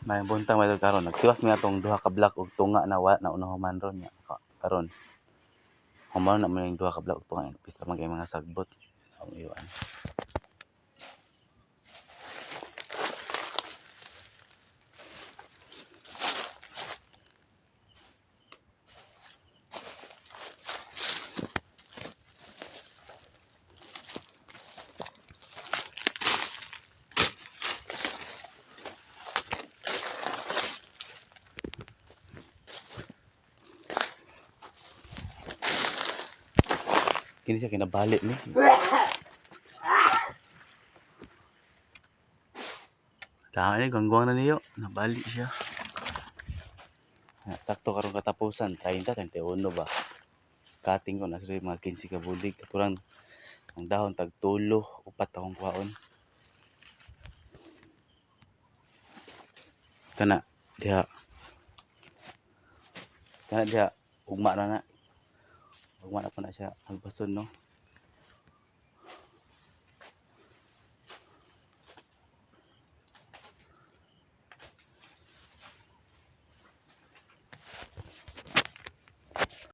Maayong buntag, mga idol. Karon nagtiwas mi atong duha ka block og tunga na wa na human ron nya. Karon human na man yung duha ka block og tunga, pista man kay mga sagbot ang iwan. Kini siya kinabali ni. Dami ni gangguang na niyo, nabali siya. Ah, sakto karon katapusan, 30, 31 ba. Cutting ko na sila mga 15 ka bulig. Katurang ang dahon tag tulo, upat akong kuhaon. Kana diha. Kana diha ugma na na. Ugma na po na siya agbason, no.